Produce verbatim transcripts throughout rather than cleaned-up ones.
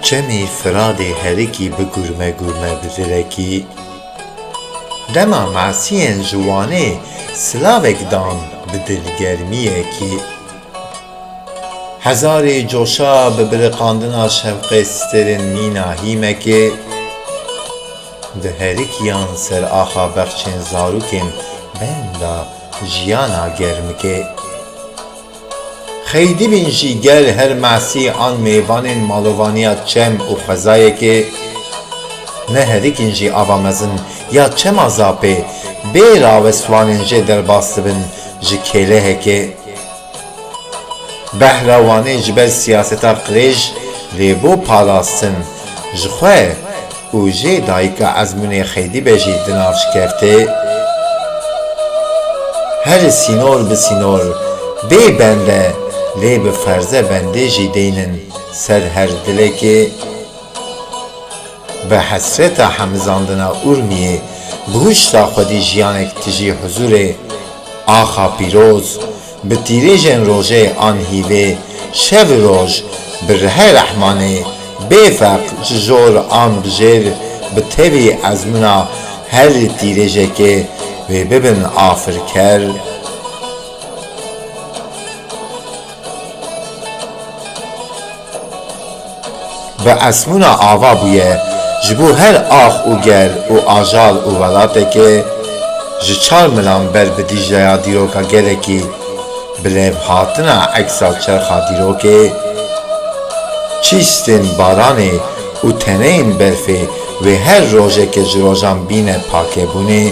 Çemê Firadê herikî bi gurme gurme bi dilekî. Dema masiyên ji Wanê silavek dan bi dilgermiyekî. Hezarê coşa bi biriqandina şewqê stêrên mîna hîmekê. Di herikiyan ser axa bexçên zarokên benda jiyana germikê. Xeydî bin jî ger her masî an mêvanên malovaniya çem û xwezayekê, ne herikin jî ava mezin ya çema Zapê bê rawestwanên jê derbas dibin ji kêlehekê. Behra Wanê ji ber siyaseta qirêj lê bo parastin, ji xwe û jê dayika ezmûnê Xeydîbe jî di nav şikeftê. Her sînor bi sînor bê bende, lê bi ferze bendê jî deynin ser her dilekê. Bi hesreta hemizandina Urmiyê, bi huşta xwedî jiyanek tijî huzûrê axa pîroz, bi tîrêjên rojê an hîvê, şev û roj, bi rihê rehmanê, bê ferq ji jor an bi jêr, bi tevî ezmûna her tîrêjekê wê bibin afirker. Bi esmûna ava bûye, ji bo her ax û ger û ajal û welateke, ji çar milan ber bi Dîcleya dîroka gelekî, bi lêvhatina eksa çerxa dîrokê, çîstên baranê û teneyên berfê wê her rojeke ji rojan bîne pakebûnê.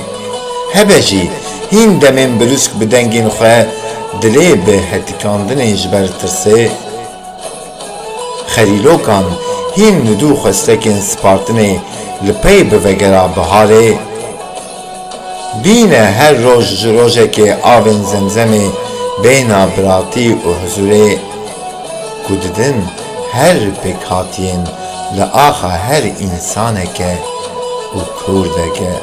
Hebe jî hîn demên bi lûsk bi dengên xwe dilê bi hetikandinê ji ber tirsê. Xerîlokan hîn nidû xwestekên spartinê li pey bi vegera biharê. Bîne her roj ji rojekê avên zemzemê bêhna biratî û huzûrê, ku didin her pêkhatiyên li axa her însaneke û kurdeke.